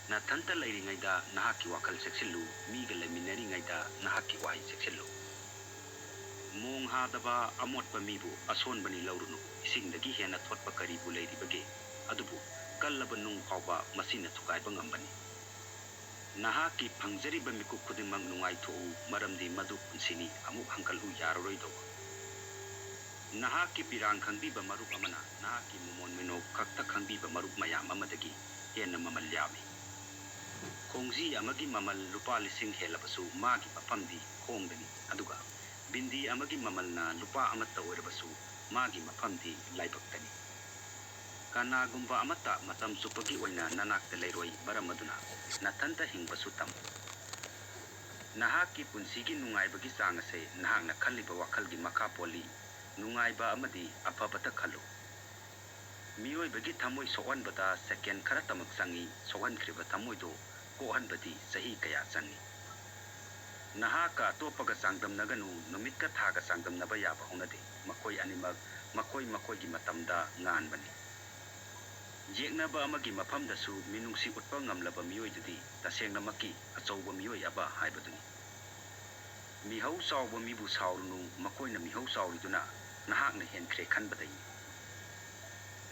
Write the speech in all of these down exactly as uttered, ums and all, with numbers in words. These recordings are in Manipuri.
ꯅꯊꯟꯇ ꯂꯩꯔꯤꯉꯩꯗ ꯅꯍꯥꯛꯀꯤ ꯋꯥꯈꯜ ꯆꯦꯛꯁꯤꯜꯂꯨ, ꯃꯤꯒ ꯂꯩꯃꯤꯟꯅꯔꯤꯉꯩꯗ ꯅꯍꯥꯛꯀꯤ ꯋꯥꯍꯩ ꯆꯦꯛꯁꯤꯜꯂꯨ꯫ ꯃꯣꯡ ꯍꯥꯗꯕ ꯑꯃꯣꯠꯄ ꯃꯤꯕꯨ ꯑꯁꯣꯟꯕꯅꯤ ꯂꯧꯔꯨꯅꯨ, ꯏꯁꯤꯡꯗꯒꯤ ꯍꯦꯟꯅ ꯊꯣꯠꯄ ꯀꯔꯤꯕꯨ ꯂꯩꯔꯤꯕꯒꯦ? ꯑꯗꯨꯕꯨ ꯀꯜꯂꯕ ꯅꯨꯡ ꯐꯥꯎꯕ ꯃꯁꯤꯅ ꯊꯨꯒꯥꯏꯕ ꯉꯝꯕꯅꯤ꯫ ꯅꯍꯥꯛꯀꯤ ꯐꯪꯖꯔꯤꯕ ꯃꯤꯀꯨꯞ ꯈꯨꯗꯤꯡꯃꯛ ꯅꯨꯡꯉꯥꯏꯊꯣꯛꯎ, ꯃꯔꯝꯗꯤ ꯃꯗꯨ ꯄꯨꯟꯁꯤꯅꯤ, ꯑꯃꯨꯛ ꯍꯟꯒꯠꯂꯨ ꯌꯥꯔꯔꯣꯏꯗꯧꯕ꯫ ꯅꯍꯥꯛꯀꯤ ꯄꯤꯔꯥꯡ ꯈꯪꯕꯤꯕ ꯃꯔꯨꯞ ꯑꯃꯅ ꯅꯍꯥꯛꯀꯤ ꯃꯃꯣꯟ ꯃꯤꯅꯣꯛ ꯈꯛꯇ ꯈꯪꯕꯤꯕ ꯃꯔꯨꯞ ꯃꯌꯥꯝ ꯑꯃꯗꯒꯤ ꯍꯦꯟꯅ ꯃꯃꯜ ꯌꯥꯝꯃꯤ꯫ ꯈꯣꯡꯖꯤ ꯑꯃꯒꯤ ꯃꯃꯜ ꯂꯨꯄꯥ ꯂꯤꯁꯤꯡ ꯍꯦꯜꯂꯕꯁꯨ ꯃꯥꯒꯤ ꯃꯐꯝꯗꯤ ꯈꯣꯡꯗꯅꯤ, ꯑꯗꯨꯒ ꯕꯤꯟꯗꯤ ꯑꯃꯒꯤ ꯃꯃꯜꯅ ꯂꯨꯄꯥ ꯑꯃꯠꯇ ꯑꯣꯏꯔꯕꯁꯨ ꯃꯥꯒꯤ ꯃꯐꯝꯗꯤ ꯂꯥꯏꯕꯛꯇꯅꯤ꯫ ꯀꯅꯥꯒꯨꯝꯕ ꯑꯃꯠꯇ ꯃꯇꯝ ꯆꯨꯞꯄꯒꯤ ꯑꯣꯏꯅ ꯅꯅꯥꯛꯇ ꯂꯩꯔꯣꯏ, ꯃꯔꯝ ꯑꯗꯨꯅ ꯅꯊꯟꯇ ꯍꯤꯡꯕꯁꯨ ꯇꯝꯃꯨ꯫ ꯅꯍꯥꯛꯀꯤ ꯄꯨꯟꯁꯤꯒꯤ ꯅꯨꯡꯉꯥꯏꯕꯒꯤ ꯆꯥꯡ ꯑꯁꯦ ꯅꯍꯥꯛꯅ ꯈꯜꯂꯤꯕ ꯋꯥꯈꯜꯒꯤ ꯃꯈꯥ ꯄꯣꯜꯂꯤ꯫ ꯅꯨꯡꯉꯥꯏꯕ ꯑꯃꯗꯤ ꯑꯐꯕꯇ ꯈꯜꯂꯨ꯫ ꯃꯤꯑꯣꯏꯕꯒꯤ ꯊꯃꯣꯏ ꯁꯣꯛꯍꯟꯕꯗ ꯁꯦꯀꯦꯟ ꯈꯔꯇꯃꯛ ꯆꯪꯏ, ꯁꯣꯛꯍꯟꯈ꯭ꯔꯤꯕ ꯊꯃꯣꯏꯗꯨ ꯀꯣꯛꯍꯟꯕꯗꯤ ꯆꯍꯤ ꯀꯌꯥ ꯆꯪꯏ꯫ ꯅꯍꯥꯛꯀ ꯑꯇꯣꯞꯄꯒ ꯆꯥꯡꯗꯝꯅꯒꯅꯨ, ꯅꯨꯃꯤꯠꯀ ꯊꯥꯒ ꯆꯥꯡꯗꯝꯅꯕ ꯌꯥꯕ ꯍꯧꯅꯗꯦ꯫ ꯃꯈꯣꯏ ꯑꯅꯤꯃꯛ ꯃꯈꯣꯏ ꯃꯈꯣꯏꯒꯤ ꯃꯇꯝꯗ ꯉꯥꯟꯕꯅꯤ꯫ ꯌꯦꯛꯅꯕ ꯑꯃꯒꯤ ꯃꯐꯝꯗꯁꯨ ꯃꯤꯅꯨꯡꯁꯤ ꯎꯠꯄ ꯉꯝꯂꯕ ꯃꯤꯑꯣꯏꯗꯨꯗꯤ ꯇꯁꯦꯡꯅꯃꯛꯀꯤ ꯑꯆꯧꯕ ꯃꯤꯑꯣꯏ ꯑꯃ ꯍꯥꯏꯕꯗꯨꯅꯤ꯫ ꯃꯤꯍꯧ ꯆꯥꯎꯕ ꯃꯤꯕꯨ ꯁꯥꯎꯔꯨꯅꯨ, ꯃꯈꯣꯏꯅ ꯃꯤꯍꯧ ꯆꯥꯎꯔꯤꯗꯨꯅ ꯅꯍꯥꯛꯅ ꯍꯦꯟꯈ꯭ꯔꯦ ꯈꯟꯕꯗꯩꯅꯤ꯫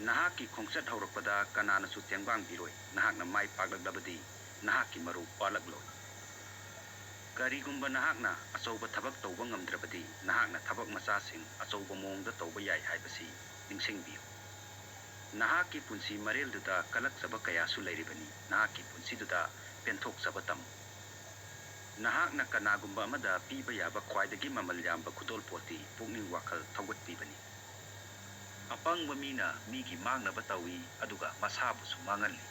ꯅꯍꯥꯛꯀꯤ ꯈꯣꯡꯆꯠ ꯍꯧꯔꯛꯄꯗ ꯀꯅꯥꯅꯁꯨ ꯇꯦꯡꯕꯥꯡꯕꯤꯔꯣꯏ, ꯅꯍꯥꯛꯅ ꯃꯥꯏ ꯄꯥꯛꯂꯛꯂꯕꯗꯤ ꯅꯍꯥꯛꯀꯤ ꯃꯔꯨꯞ ꯋꯥꯠꯂꯛꯂꯣꯏ꯫ ꯀꯔꯤꯒꯨꯝꯕ ꯅꯍꯥꯛꯅ ꯑꯆꯧꯕ ꯊꯕꯛ ꯇꯧꯕ ꯉꯝꯗ꯭ꯔꯕꯗꯤ ꯅꯍꯥꯛꯅ ꯊꯕꯛ ꯃꯆꯥꯁꯤꯡ ꯑꯆꯧꯕ ꯃꯑꯣꯡꯗ ꯇꯧꯕ ꯌꯥꯏ ꯍꯥꯏꯕꯁꯤ ꯅꯤꯡꯁꯤꯡꯕꯤꯌꯨ꯫ ꯅꯍꯥꯛꯀꯤ ꯄꯨꯟꯁꯤ ꯃꯔꯦꯜꯗꯨꯗ ꯀꯂꯛꯆꯕ ꯀꯌꯥꯁꯨ ꯂꯩꯔꯤꯕꯅꯤ, ꯅꯍꯥꯛꯀꯤ ꯄꯨꯟꯁꯤꯗꯨꯗ ꯄꯦꯟꯊꯣꯛꯆꯕ ꯇꯝꯃꯨ꯫ ꯅꯍꯥꯛꯅ ꯀꯅꯥꯒꯨꯝꯕ ꯑꯃꯗ ꯄꯤꯕ ꯌꯥꯕ ꯈ꯭ꯋꯥꯏꯗꯒꯤ ꯃꯃꯜ ꯌꯥꯝꯕ ꯈꯨꯗꯣꯜꯄꯣꯠꯇꯤ ꯄꯨꯛꯅꯤꯡ ꯋꯥꯈꯜ ꯊꯧꯒꯠꯄꯤꯕꯅꯤ꯫ ꯑꯄꯪꯕ ꯃꯤꯅ ꯃꯤꯒꯤ ꯃꯥꯡꯅꯕ ꯇꯧꯏ, ꯑꯗꯨꯒ ꯃꯁꯥꯕꯨꯁꯨ ꯃꯥꯡꯍꯜꯂꯤ꯫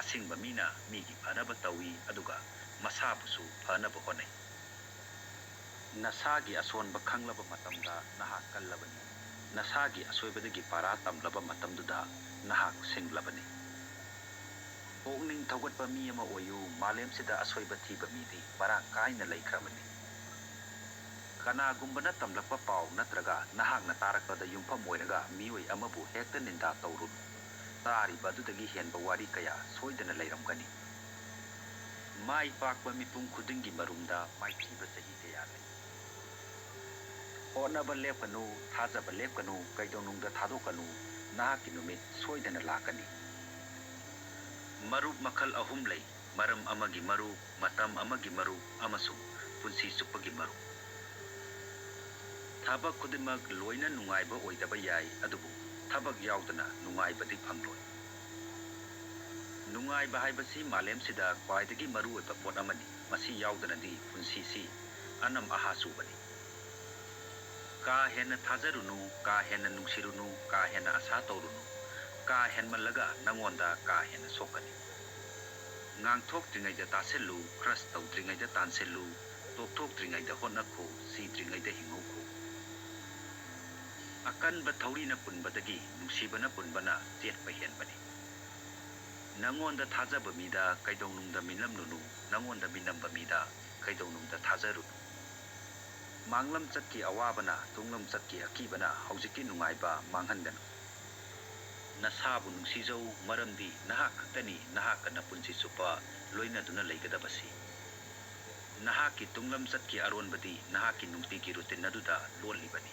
ꯑꯁꯤꯡꯕ ꯃꯤꯅ ꯃꯤꯒꯤ ꯐꯅꯕ ꯇꯧꯏ, ꯑꯗꯨꯒ ꯃꯁꯥꯕꯨꯁꯨ ꯐꯅꯕ ꯍꯣꯠꯅꯩ꯫ ꯅꯁꯥꯒꯤ ꯑꯁꯣꯟꯕ ꯈꯪꯂꯕ ꯃꯇꯝꯗ ꯅꯍꯥꯛ ꯀꯜꯂꯕꯅꯤ꯫ ꯅꯁꯥꯒꯤ ꯑꯁꯣꯏꯕꯗꯒꯤ ꯄꯥꯔꯥ ꯇꯝꯂꯕ ꯃꯇꯝꯗꯨꯗ ꯅꯍꯥꯛ ꯁꯤꯡꯂꯕꯅꯤ꯫ ꯄꯨꯛꯅꯤꯡ ꯊꯧꯒꯠꯄ ꯃꯤ ꯑꯃ ꯑꯣꯏꯌꯨ, ꯃꯥꯂꯦꯝꯁꯤꯗ ꯑꯁꯣꯏꯕ ꯊꯤꯕ ꯃꯤꯗꯤ ꯃꯔꯥꯡ ꯀꯥꯏꯅ ꯂꯩꯈ꯭ꯔꯕꯅꯤ꯫ ꯀꯅꯥꯒꯨꯝꯕꯅ ꯇꯝꯂꯛꯄ ꯄꯥꯎ ꯅꯠꯇ꯭ꯔꯒ ꯅꯍꯥꯛꯅ ꯇꯥꯔꯛꯄꯗ ꯌꯨꯝꯐꯝ ꯑꯣꯏꯔꯒ ꯃꯤꯑꯣꯏ ꯑꯃꯕꯨ ꯍꯦꯛꯇ ꯅꯤꯟꯗꯥ ꯇꯧꯔꯨꯅꯨ꯫ ꯇꯥꯔꯤꯕ ꯑꯗꯨꯗꯒꯤ ꯍꯦꯟꯕ ꯋꯥꯔꯤ ꯀꯌꯥ ꯁꯣꯏꯗꯅ ꯂꯩꯔꯝꯒꯅꯤ꯫ ꯃꯥꯏ ꯄꯥꯛꯄ ꯃꯤꯄꯨꯝ ꯈꯨꯗꯤꯡꯒꯤ ꯃꯔꯨꯝꯗ ꯃꯥꯏꯊꯤꯕ ꯆꯍꯤ ꯀꯌꯥ ꯂꯩ꯫ ꯍꯣꯠꯅꯕ ꯂꯦꯞꯀꯅꯨ, ꯊꯥꯖꯕ ꯂꯦꯞꯀꯅꯨ, ꯀꯩꯗꯧꯅꯨꯡꯗ ꯊꯥꯗꯣꯛꯀꯅꯨ, ꯅꯍꯥꯛꯀꯤ ꯅꯨꯃꯤꯠ ꯁꯣꯏꯗꯅ ꯂꯥꯛꯀꯅꯤ꯫ ꯃꯔꯨꯞ ꯃꯈꯜ ꯑꯍꯨꯝ ꯂꯩ: ꯃꯔꯝ ꯑꯃꯒꯤ ꯃꯔꯨꯞ, ꯃꯇꯝ ꯑꯃꯒꯤ ꯃꯔꯨꯞ, ꯑꯃꯁꯨꯡ ꯄꯨꯟꯁꯤ ꯆꯨꯞꯄꯒꯤ ꯃꯔꯨꯞ꯫ ꯊꯕꯛ ꯈꯨꯗꯤꯡꯃꯛ ꯂꯣꯏꯅ ꯅꯨꯡꯉꯥꯏꯕ ꯑꯣꯏꯗꯕ ꯌꯥꯏ, ꯑꯗꯨꯕꯨ ꯊꯕꯛ ꯌꯥꯎꯗꯅ ꯅꯨꯡꯉꯥꯏꯕꯗꯤ ꯐꯪꯂꯣꯏ꯫ ꯅꯨꯡꯉꯥꯏꯕ ꯍꯥꯏꯕꯁꯤ ꯃꯥꯂꯦꯝꯁꯤꯗ ꯈ꯭ꯋꯥꯏꯗꯒꯤ ꯃꯔꯨꯑꯣꯏꯕ ꯄꯣꯠ ꯑꯃꯅꯤ꯫ ꯃꯁꯤ ꯌꯥꯎꯗꯅꯗꯤ ꯄꯨꯟꯁꯤꯁꯤ ꯑꯅꯝ ꯑꯍꯥ ꯆꯨꯕꯅꯤ꯫ ꯀꯥ ꯍꯦꯟꯅ ꯊꯥꯖꯔꯨꯅꯨ, ꯀꯥ ꯍꯦꯟꯅ ꯅꯨꯡꯁꯤꯔꯨꯅꯨ, ꯀꯥ ꯍꯦꯟꯅ ꯑꯁꯥ ꯇꯧꯔꯨꯅꯨ, ꯀꯥ ꯍꯦꯟꯃꯜꯂꯒ ꯅꯉꯣꯟꯗ ꯀꯥ ꯍꯦꯟꯅ ꯁꯣꯛꯀꯅꯤ꯫ ꯉꯥꯡꯊꯣꯛꯇ꯭ꯔꯤꯉꯩꯗ ꯇꯥꯁꯤꯜꯂꯨ, crush ꯇꯧꯗ꯭ꯔꯤꯉꯩꯗ ꯇꯥꯟꯁꯤꯜꯂꯨ, ꯇꯣꯛꯊꯣꯛꯇ꯭ꯔꯤꯉꯩꯗ ꯍꯣꯠꯅꯈꯣ, ꯁꯤꯗ꯭ꯔꯤꯉꯩꯗ ꯍꯤꯡꯍꯧꯈꯣ꯫ ꯑꯀꯟꯕ ꯊꯧꯔꯤꯅ ꯄꯨꯟꯕꯗꯒꯤ ꯅꯨꯡꯁꯤꯕꯅ ꯄꯨꯟꯕꯅ ꯆꯦꯠꯄ ꯍꯦꯟꯕꯅꯤ꯫ ꯅꯉꯣꯟꯗ ꯊꯥꯖꯕ ꯃꯤꯗ ꯀꯩꯗꯧꯅꯨꯡꯗ ꯃꯤꯅꯝꯂꯨꯅꯨ, ꯅꯉꯣꯟꯗ ꯃꯤꯅꯝꯕ ꯃꯤꯗ ꯀꯩꯗꯧꯅꯨꯡꯗ ꯊꯥꯖꯔꯨꯅꯨ꯫ ꯃꯥꯡꯂꯝꯆꯠꯀꯤ ꯑꯋꯥꯕꯅ, ꯇꯨꯡꯂꯝꯆꯠꯀꯤ ꯑꯀꯤꯕꯅ ꯍꯧꯖꯤꯛꯀꯤ ꯅꯨꯡꯉꯥꯏꯕ ꯃꯥꯡꯍꯟꯒꯅꯨ꯫ ꯅꯁꯥꯕꯨ ꯅꯨꯡꯁꯤꯖꯧ, ꯃꯔꯝꯗꯤ ꯅꯍꯥꯛ ꯈꯛꯇꯅꯤ ꯅꯍꯥꯛꯀ ꯅꯄꯨꯟꯁꯤ ꯆꯨꯞꯄ ꯂꯣꯏꯅꯗꯨꯅ ꯂꯩꯒꯗꯕꯁꯤ꯫ ꯅꯍꯥꯛꯀꯤ ꯇꯨꯡꯂꯝꯆꯠꯀꯤ ꯑꯔꯣꯟꯕꯗꯤ ꯅꯍꯥꯛꯀꯤ ꯅꯨꯡꯇꯤꯒꯤ routine ꯑꯗꯨꯗ ꯂꯣꯠꯂꯤꯕꯅꯤ꯫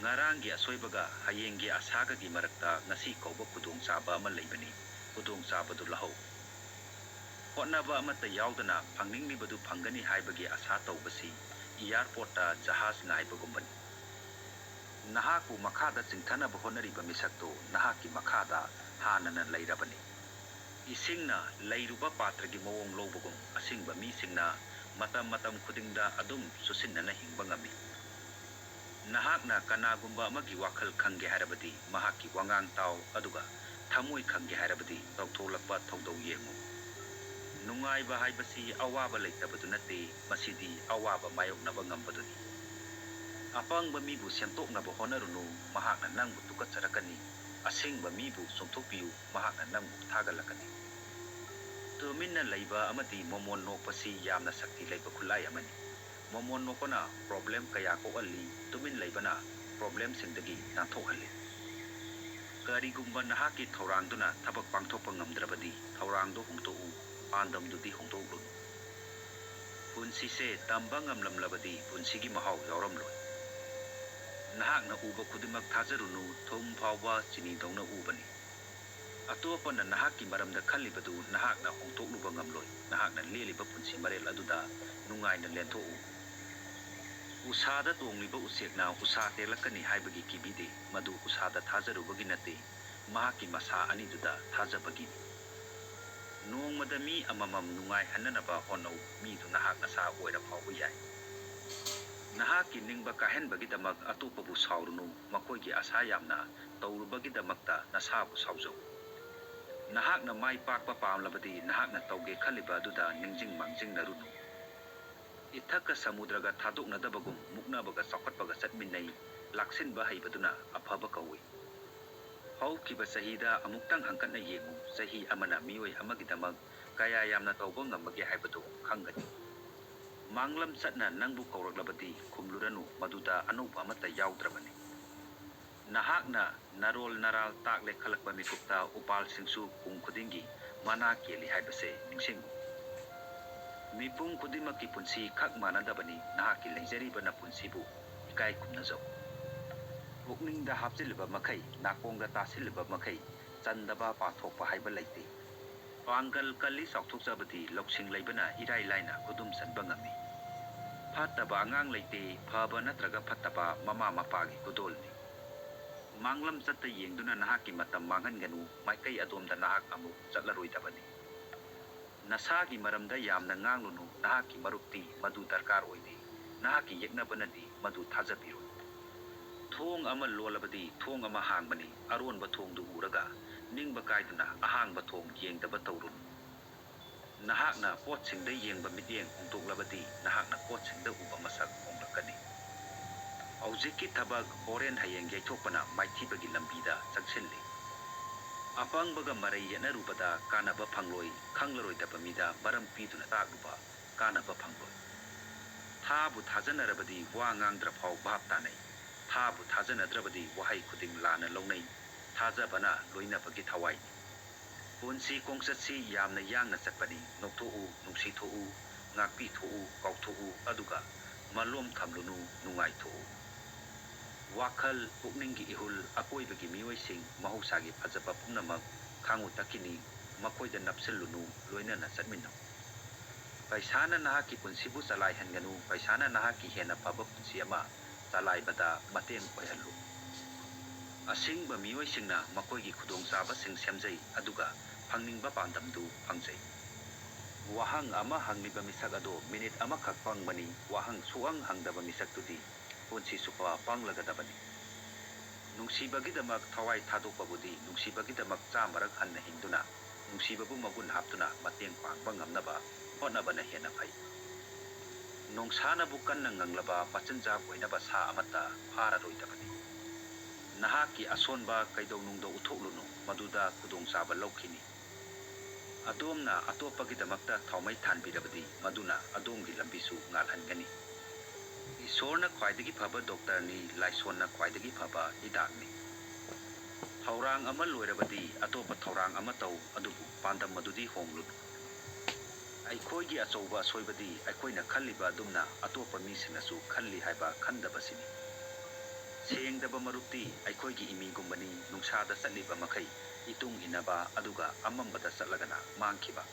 ꯉꯔꯥꯡꯒꯤ ꯑꯁꯣꯏꯕꯒ ꯍꯌꯦꯡꯒꯤ ꯑꯁꯥꯒꯒꯤ ꯃꯔꯛꯇ ꯉꯁꯤ ꯀꯧꯕ ꯈꯨꯗꯣꯡꯆꯥꯕ ꯑꯃ ꯂꯩꯕꯅꯤ, ꯈꯨꯗꯣꯡꯆꯥꯕꯗꯨ ꯂꯧꯍꯧ꯫ ꯍꯣꯠꯅꯕ ꯑꯃꯠꯇ ꯌꯥꯎꯗꯅ ꯐꯪꯅꯤꯡꯂꯤꯕꯗꯨ ꯐꯪꯒꯅꯤ ꯍꯥꯏꯕꯒꯤ ꯑꯁꯥ ꯇꯧꯕꯁꯤ airportꯇ ꯖꯍꯥꯖ ꯉꯥꯏꯕꯒꯨꯝꯕꯅꯤ꯫ ꯅꯍꯥꯛꯄꯨ ꯃꯈꯥꯗ ꯆꯤꯡꯊꯅꯕ ꯍꯣꯠꯅꯔꯤꯕ ꯃꯤꯁꯛꯇꯨ ꯅꯍꯥꯛꯀꯤ ꯃꯈꯥꯗ ꯍꯥꯟꯅꯅ ꯂꯩꯔꯕꯅꯤ꯫ ꯏꯁꯤꯡꯅ ꯂꯩꯔꯨꯕ ꯄꯥꯇ꯭ꯔꯒꯤ ꯃꯑꯣꯡ ꯂꯧꯕꯒꯨꯝ, ꯑꯁꯤꯡꯕ ꯃꯤꯁꯤꯡꯅ ꯃꯇꯝ ꯃꯇꯝ ꯈꯨꯗꯤꯡꯗ ꯑꯗꯨꯝ ꯆꯨꯁꯤꯟꯅꯅ ꯍꯤꯡꯕ ꯉꯝꯃꯤ꯫ ꯅꯍꯥꯛꯅ ꯀꯅꯥꯒꯨꯝꯕ ꯑꯃꯒꯤ ꯋꯥꯈꯜ ꯈꯪꯒꯦ ꯍꯥꯏꯔꯕꯗꯤ ꯃꯍꯥꯛꯀꯤ ꯋꯥꯉꯥꯡ ꯇꯥꯎ, ꯑꯗꯨꯒ ꯊꯃꯣꯏ ꯈꯪꯒꯦ ꯍꯥꯏꯔꯕꯗꯤ ꯇꯧꯊꯣꯛꯂꯛꯄ ꯊꯧꯗꯧ ꯌꯦꯡꯉꯨ꯫ ꯅꯨꯡꯉꯥꯏꯕ ꯍꯥꯏꯕꯁꯤ ꯑꯋꯥꯕ ꯂꯩꯇꯕꯗꯨ ꯅꯠꯇꯦ, ꯃꯁꯤꯗꯤ ꯑꯋꯥꯕ ꯃꯥꯌꯣꯛꯅꯕ ꯉꯝꯕꯗꯨꯅꯤ꯫ ꯑꯄꯪꯕ ꯃꯤꯕꯨ ꯁꯦꯝꯗꯣꯛꯅꯕ ꯍꯣꯠꯅꯔꯨꯅꯨ, ꯃꯍꯥꯛꯅ ꯅꯪꯕꯨ ꯇꯨꯀꯠꯆꯔꯛꯀꯅꯤ꯫ ꯑꯁꯤꯡꯕ ꯃꯤꯕꯨ ꯆꯨꯝꯊꯣꯛꯄꯤꯌꯨ, ꯃꯍꯥꯛꯅ ꯅꯪꯕꯨ ꯊꯥꯒꯠꯂꯛꯀꯅꯤ꯫ ꯇꯨꯃꯤꯟꯅ ꯂꯩꯕ ꯑꯃꯗꯤ ꯃꯣꯃꯣꯟ ꯅꯣꯛꯄꯁꯤ ꯌꯥꯝꯅ ꯁꯛꯇꯤ ꯂꯩꯕ ꯈꯨꯠꯂꯥꯏ ꯑꯃꯅꯤ꯫ ꯃꯣꯃꯣꯟ ꯅꯣꯛꯄꯅ problem ꯀꯌꯥ ꯀꯣꯛꯍꯜꯂꯤ, ꯇꯨꯃꯤꯟ ꯂꯩꯕꯅ problemꯁꯤꯡꯗꯒꯤ ꯅꯥꯟꯊꯣꯛꯍꯜꯂꯤ꯫ ꯀꯔꯤꯒꯨꯝꯕ ꯅꯍꯥꯛꯀꯤ ꯊꯧꯔꯥꯡꯗꯨꯅ ꯊꯕꯛ ꯄꯥꯡꯊꯣꯛꯄ ꯉꯝꯗ꯭ꯔꯕꯗꯤ, ꯊꯧꯔꯥꯡꯗꯨ ꯍꯣꯡꯗꯣꯛꯎ꯫ ꯄꯥꯟꯗꯝꯗꯨꯗꯤ ꯍꯣꯡꯗꯣꯛꯂꯨꯅꯨ꯫ ꯄꯨꯟꯁꯤꯁꯦ ꯇꯝꯕ ꯉꯝꯂꯝꯂꯕꯗꯤ ꯄꯨꯟꯁꯤꯒꯤ ꯃꯍꯥꯎ ꯌꯥꯎꯔꯝꯂꯣꯏ꯫ ꯅꯍꯥꯛꯅ ꯎꯕ ꯈꯨꯗꯤꯡꯃꯛ ꯊꯥꯖꯔꯨꯅꯨ, ꯊꯨꯝ ꯐꯥꯎꯕ ꯆꯤꯅꯤꯗꯧꯅ ꯎꯕꯅꯤ꯫ ꯑꯇꯣꯞꯄꯅ ꯅꯍꯥꯛꯀꯤ ꯃꯔꯝꯗ ꯈꯜꯂꯤꯕꯗꯨ ꯅꯍꯥꯛꯅ ꯍꯣꯡꯗꯣꯛꯂꯨꯕ ꯉꯝꯂꯣꯏ꯫ ꯅꯍꯥꯛꯅ ꯂꯦꯜꯂꯤꯕ ꯄꯨꯟꯁꯤ ꯃꯔꯦꯜ ꯑꯗꯨꯗ ꯅꯨꯡꯉꯥꯏꯅ ꯂꯦꯟꯊꯣꯛꯎ꯫ ꯎꯁꯥꯗ ꯇꯣꯡꯂꯤꯕ ꯎꯆꯦꯛꯅ ꯎꯁꯥ ꯇꯦꯛꯂꯛꯀꯅꯤ ꯍꯥꯏꯕꯒꯤ ꯀꯤꯕꯤꯗꯦ, ꯃꯗꯨ ꯎꯁꯥꯗ ꯊꯥꯖꯔꯨꯕꯒꯤ ꯅꯠꯇꯦ, ꯃꯍꯥꯛꯀꯤ ꯃꯁꯥ ꯑꯅꯤꯗꯨꯗ ꯊꯥꯖꯕꯒꯤꯅꯤ꯫ ꯅꯣꯡꯃꯗ ꯃꯤ ꯑꯃꯃꯝ ꯅꯨꯡꯉꯥꯏꯍꯟꯅꯅꯕ ꯍꯣꯠꯅꯧ, ꯃꯤꯗꯨ ꯅꯍꯥꯛ ꯅꯁꯥ ꯑꯣꯏꯔ ꯐꯥꯎꯕ ꯌꯥꯏ꯫ ꯅꯍꯥꯛꯀꯤ ꯅꯤꯡꯕ ꯀꯥꯏꯍꯟꯕꯒꯤꯗꯃꯛ ꯑꯇꯣꯞꯄꯕꯨ ꯁꯥꯎꯔꯨꯅꯨ, ꯃꯈꯣꯏꯒꯤ ꯑꯁꯥ ꯌꯥꯝꯅ ꯇꯧꯔꯨꯕꯒꯤꯗꯃꯛꯇ ꯅꯁꯥꯕꯨ ꯁꯥꯎꯖꯧ꯫ ꯅꯍꯥꯛꯅ ꯃꯥꯏ ꯄꯥꯛꯄ ꯄꯥꯝꯂꯕꯗꯤ ꯅꯍꯥꯛꯅ ꯇꯧꯒꯦ ꯈꯜꯂꯤꯕ ꯑꯗꯨꯗ ꯅꯤꯡꯁꯤꯡ ꯃꯥꯡꯖꯤꯡꯅꯔꯨꯅꯨ꯫ ꯏꯊꯛꯀ ꯁꯃꯨꯗ꯭ꯔꯒ ꯊꯥꯗꯣꯛꯅꯗꯕꯒꯨꯝ ꯃꯨꯛꯅꯕꯒ ꯆꯥꯎꯈꯠꯄꯒ ꯆꯠꯃꯤꯟꯅꯩ, ꯂꯥꯛꯁꯤꯟꯕ ꯍꯩꯕꯗꯨꯅ ꯑꯐꯕ ꯀꯧꯏ꯫ ꯍꯧꯈꯤꯕ ꯆꯍꯤꯗ ꯑꯃꯨꯛꯇꯪ ꯍꯪꯀꯠꯅ ꯌꯦꯡꯉꯨ, ꯆꯍꯤ ꯑꯃꯅ ꯃꯤꯑꯣꯏ ꯑꯃꯒꯤꯗꯃꯛ ꯀꯌꯥ ꯌꯥꯝꯅ ꯇꯧꯕ ꯉꯝꯕꯒꯦ ꯍꯥꯏꯕꯗꯨ ꯈꯪꯒꯅꯤ꯫ ꯃꯥꯡꯂꯝ ꯆꯠꯅ ꯅꯪꯕꯨ ꯀꯧꯔꯛꯂꯕꯗꯤ ꯈꯨꯝꯂꯨꯔꯅꯨ, ꯃꯗꯨꯗ ꯑꯅꯧꯕ ꯑꯃꯠꯇ ꯌꯥꯎꯗ꯭ꯔꯕꯅꯤ꯫ ꯅꯍꯥꯛꯅ ꯅꯔꯣꯜ ꯅꯔꯥꯜ ꯇꯥꯛꯂꯦ ꯈꯜꯂꯛꯄ ꯃꯤꯀꯨꯞꯇ ꯎꯄꯥꯜꯁꯤꯡꯁꯨ ꯄꯨꯡ ꯈꯨꯗꯤꯡꯒꯤ ꯃꯅꯥ ꯀꯦꯜꯂꯤ ꯍꯥꯏꯕꯁꯦ ꯅꯤꯡꯁꯤꯡꯉꯨ꯫ ꯃꯤꯄꯨꯝ ꯈꯨꯗꯤꯡꯃꯛꯀꯤ ꯄꯨꯟꯁꯤ ꯈꯛ ꯃꯥꯟꯅꯗꯕꯅꯤ, ꯅꯍꯥꯛꯀꯤ ꯂꯩꯖꯔꯤꯕ ꯅꯄꯨꯟꯁꯤꯕꯨ ꯏꯀꯥꯏ ꯈꯨꯝꯅꯖꯧ꯫ ꯄꯨꯛꯅꯤꯡꯗ ꯍꯥꯞꯆꯤꯜꯂꯤꯕ ꯃꯈꯩ, ꯅꯥꯀꯣꯡꯗ ꯇꯥꯁꯤꯜꯂꯤꯕ ꯃꯈꯩ, ꯆꯟꯗꯕ ꯄꯥꯊꯣꯛꯄ ꯍꯥꯏꯕ ꯂꯩꯇꯦ꯫ ꯄꯥꯡꯒꯜ ꯀꯜꯂꯤ ꯆꯥꯎꯊꯣꯛꯆꯕꯗꯤ ꯂꯧꯁꯤꯡ ꯂꯩꯕꯅ ꯏꯔꯥꯏ ꯂꯥꯏꯅ ꯈꯨꯗꯨꯝ ꯆꯟꯕ ꯉꯝꯃꯤ꯫ ꯐꯠꯇꯕ ꯑꯉꯥꯡ ꯂꯩꯇꯦ, ꯐꯕ ꯅꯠꯇ꯭ꯔꯒ ꯐꯠꯇꯕ ꯃꯃꯥ ꯃꯄꯥꯒꯤ ꯈꯨꯗꯣꯜꯅꯤ꯫ ꯃꯥꯡꯂꯝ ꯆꯠꯇ ꯌꯦꯡꯗꯨꯅ ꯅꯍꯥꯛꯀꯤ ꯃꯇꯝ ꯃꯥꯡꯍꯟꯒꯅꯨ, ꯃꯥꯏꯀꯩ ꯑꯗꯣꯝꯗ ꯅꯍꯥꯛ ꯑꯃꯨꯛ ꯆꯠꯂꯔꯣꯏꯗꯕꯅꯤ꯫ ꯅꯁꯥꯒꯤ ꯃꯔꯝꯗ ꯌꯥꯝꯅ ꯉꯥꯡꯂꯨꯅꯨ, ꯅꯍꯥꯛꯀꯤ ꯃꯔꯨꯞꯇꯤ ꯃꯗꯨ ꯗꯔꯀꯥꯔ ꯑꯣꯏꯗꯦ, ꯅꯍꯥꯛꯀꯤ ꯌꯦꯛꯅꯕꯅꯗꯤ ꯃꯗꯨ ꯊꯥꯖꯕꯤꯔꯣꯏ꯫ ꯊꯣꯡ ꯑꯃ ꯂꯣꯜꯂꯕꯗꯤ ꯊꯣꯡ ꯑꯃ ꯍꯥꯡꯕꯅꯤ, ꯑꯔꯣꯟꯕ ꯊꯣꯡꯗꯨ ꯎꯔꯒ ꯅꯤꯡꯕ ꯀꯥꯏꯗꯨꯅ ꯑꯍꯥꯡꯕ ꯊꯣꯡ ꯌꯦꯡꯗꯕ ꯇꯧꯔꯨꯅꯨ꯫ ꯅꯍꯥꯛꯅ ꯄꯣꯠꯁꯤꯡꯗ ꯌꯦꯡꯕ ꯃꯤꯠꯌꯦꯡ ꯍꯣꯡꯗꯣꯛꯂꯕꯗꯤ ꯅꯍꯥꯛꯅ ꯄꯣꯠꯁꯤꯡꯗ ꯎꯕ ꯃꯁꯛ ꯍꯣꯡꯂꯛꯀꯅꯤ꯫ ꯍꯧꯖꯤꯛꯀꯤ ꯊꯕꯛ ꯍꯣꯔꯦꯟ ꯍꯌꯦꯡ ꯌꯩꯊꯣꯛꯄꯅ ꯃꯥꯏꯊꯤꯕꯒꯤ ꯂꯝꯕꯤꯗ ꯆꯪꯁꯤꯜꯂꯤ꯫ ꯑꯄꯪꯕꯒ ꯃꯔꯩ ꯌꯦꯠꯅꯔꯨꯕꯗ ꯀꯥꯟꯅꯕ ꯐꯪꯂꯣꯏ, ꯈꯪꯂꯔꯣꯏꯗꯕ ꯃꯤꯗ ꯃꯔꯝ ꯄꯤꯗꯨꯅ ꯇꯥꯛꯂꯨꯕ ꯀꯥꯟꯅꯕ ꯐꯪꯂꯣꯏ꯫ ꯊꯥꯕꯨ ꯊꯥꯖꯅꯔꯕꯗꯤ ꯋꯥ ꯉꯥꯡꯗ꯭ꯔꯐꯥꯎ ꯚꯥꯞ ꯇꯥꯅꯩ, ꯊꯥꯕꯨ ꯊꯥꯖꯅꯗ꯭ꯔꯕꯗꯤ ꯋꯥꯍꯩ ꯈꯨꯗꯤꯡ ꯂꯥꯟꯅ ꯂꯧꯅꯩ꯫ ꯊꯥꯖꯕꯅ ꯂꯣꯏꯅꯕꯒꯤ ꯊꯋꯥꯏꯅꯤ꯫ ꯄꯨꯟꯁꯤ ꯈꯣꯡꯆꯠꯁꯤ ꯌꯥꯝꯅ ꯌꯥꯡꯅ ꯆꯠꯄꯅꯤ꯫ ꯅꯣꯛꯊꯣꯛꯎ, ꯅꯨꯡꯁꯤꯊꯣꯛꯎ, ꯉꯥꯛꯄꯤꯊꯣꯛꯎ, ꯀꯥꯎꯊꯣꯛꯎ, ꯑꯗꯨꯒ ꯃꯂꯣꯝ ꯊꯝꯂꯨꯅꯨ, ꯅꯨꯡꯉꯥꯏꯊꯣꯛꯎ꯫ ꯋꯥꯈꯜ, ꯄꯨꯛꯅꯤꯡꯒꯤ ꯏꯍꯨꯜ, ꯑꯀꯣꯏꯕꯒꯤ ꯃꯤꯑꯣꯏꯁꯤꯡ, ꯃꯍꯧꯁꯥꯒꯤ ꯐꯖꯕ ꯄꯨꯝꯅꯃꯛ ꯈꯥꯡꯉꯨ ꯇꯛꯈꯤꯅꯤ, ꯃꯈꯣꯏꯗ ꯅꯞꯁꯤꯜꯂꯨꯅꯨ, ꯂꯣꯏꯅꯅ ꯆꯠꯃꯤꯟꯅꯧ꯫ ꯄꯩꯁꯥꯅ ꯅꯍꯥꯛꯀꯤ ꯄꯨꯟꯁꯤꯕꯨ ꯆꯂꯥꯏꯍꯟꯒꯅꯨ, ꯄꯩꯁꯥꯅ ꯅꯍꯥꯛꯀꯤ ꯍꯦꯟꯅ ꯐꯕ ꯄꯨꯟꯁꯤ ꯑꯃ ꯆꯂꯥꯏꯕꯗ ꯃꯇꯦꯡ ꯑꯣꯏꯍꯜꯂꯨ꯫ ꯑꯁꯤꯡꯕ ꯃꯤꯑꯣꯏꯁꯤꯡꯅ ꯃꯈꯣꯏꯒꯤ ꯈꯨꯗꯣꯡꯆꯥꯕꯁꯤꯡ ꯁꯦꯝꯖꯩ, ꯑꯗꯨꯒ ꯐꯪꯅꯤꯡꯕ ꯄꯥꯟꯗꯝꯗꯨ ꯐꯪꯖꯩ꯫ ꯋꯥꯍꯪ ꯑꯃ ꯍꯪꯂꯤꯕ ꯃꯤꯁꯛ ꯑꯗꯣ ꯃꯤꯅꯤꯠ ꯑꯃꯈꯛ ꯄꯪꯕꯅꯤ, ꯋꯥꯍꯪ ꯁꯨꯛꯍꯪ ꯍꯪꯗꯕ ꯃꯤꯁꯛꯇꯨꯗꯤ ꯄꯨꯟꯁꯤ ꯆꯨꯞꯄ ꯄꯪꯂꯒꯗꯕꯅꯤ꯫ ꯅꯨꯡꯁꯤꯕꯒꯤꯗꯃꯛ ꯊꯋꯥꯏ ꯊꯥꯗꯣꯛꯄꯕꯨꯗꯤ ꯅꯨꯡꯁꯤꯕꯒꯤꯗꯃꯛ ꯆꯥꯝꯃꯔꯛ ꯍꯟꯅ ꯍꯤꯡꯗꯨꯅ ꯅꯨꯡꯁꯤꯕꯕꯨ ꯃꯒꯨꯟ ꯍꯥꯞꯇꯨꯅ ꯃꯇꯦꯡ ꯄꯥꯡꯕ ꯉꯝꯅꯕ ꯍꯣꯠꯅꯕꯅ ꯍꯦꯟꯅ ꯐꯩ꯫ ꯅꯣꯡꯁꯥꯅꯕꯨ ꯀꯟꯅ ꯉꯪꯂꯕ ꯃꯆꯤꯟꯖꯥꯛ ꯑꯣꯏꯅꯕ ꯁꯥ ꯑꯃꯠꯇ ꯐꯥꯔꯔꯣꯏꯗꯕꯅꯤ꯫ ꯅꯍꯥꯛꯀꯤ ꯑꯁꯣꯟꯕ ꯀꯩꯗꯧꯅꯨꯡꯗ ꯎꯠꯊꯣꯛꯂꯨꯅꯨ, ꯃꯗꯨꯗ ꯈꯨꯗꯣꯡꯆꯥꯕ ꯂꯧꯈꯤꯅꯤ꯫ ꯑꯗꯣꯝꯅ ꯑꯇꯣꯞꯄꯒꯤꯗꯃꯛꯇ ꯊꯥꯎꯃꯩ ꯊꯥꯟꯕꯤꯔꯕꯗꯤ ꯃꯗꯨꯅ ꯑꯗꯣꯝꯒꯤ ꯂꯝꯕꯤꯁꯨ ꯉꯥꯜꯍꯟꯒꯅꯤ꯫ ꯏꯁꯣꯔꯅ ꯈ꯭ꯋꯥꯏꯗꯒꯤ ꯐꯕ ꯗꯣꯛꯇꯔꯅꯤ, ꯂꯥꯏꯁꯣꯟꯅ ꯈ꯭ꯋꯥꯏꯗꯒꯤ ꯐꯕ ꯍꯤꯗꯥꯛꯅꯤ꯫ ꯊꯧꯔꯥꯡ ꯑꯃ ꯂꯣꯏꯔꯕꯗꯤ ꯑꯇꯣꯞꯄ ꯊꯧꯔꯥꯡ ꯑꯃ ꯇꯧ, ꯑꯗꯨꯕꯨ ꯄꯥꯟꯗꯝ ꯑꯗꯨꯗꯤ ꯍꯣꯡꯂꯨꯅꯨ꯫ ꯑꯩꯈꯣꯏꯒꯤ ꯑꯆꯧꯕ ꯑꯁꯣꯏꯕꯗꯤ ꯑꯩꯈꯣꯏꯅ ꯈꯜꯂꯤꯕ ꯑꯗꯨꯝꯅ ꯑꯇꯣꯞꯄ ꯃꯤꯁꯤꯡꯅꯁꯨ ꯈꯜꯂꯤ ꯍꯥꯏꯕ ꯈꯟꯗꯕꯁꯤꯅꯤ꯫ ꯁꯦꯡꯗꯕ ꯃꯔꯨꯞꯇꯤ ꯑꯩꯈꯣꯏꯒꯤ ꯏꯃꯤꯒꯨꯝꯕꯅꯤ, ꯅꯨꯡꯁꯥꯗ ꯆꯠꯂꯤꯕ ꯃꯈꯩ ꯏꯇꯨꯡ ꯏꯟꯅꯕ ꯑꯗꯨꯒ ꯑꯃꯝꯕꯗ ꯆꯠꯂꯒꯅ ꯃꯥꯡꯈꯤꯕ꯫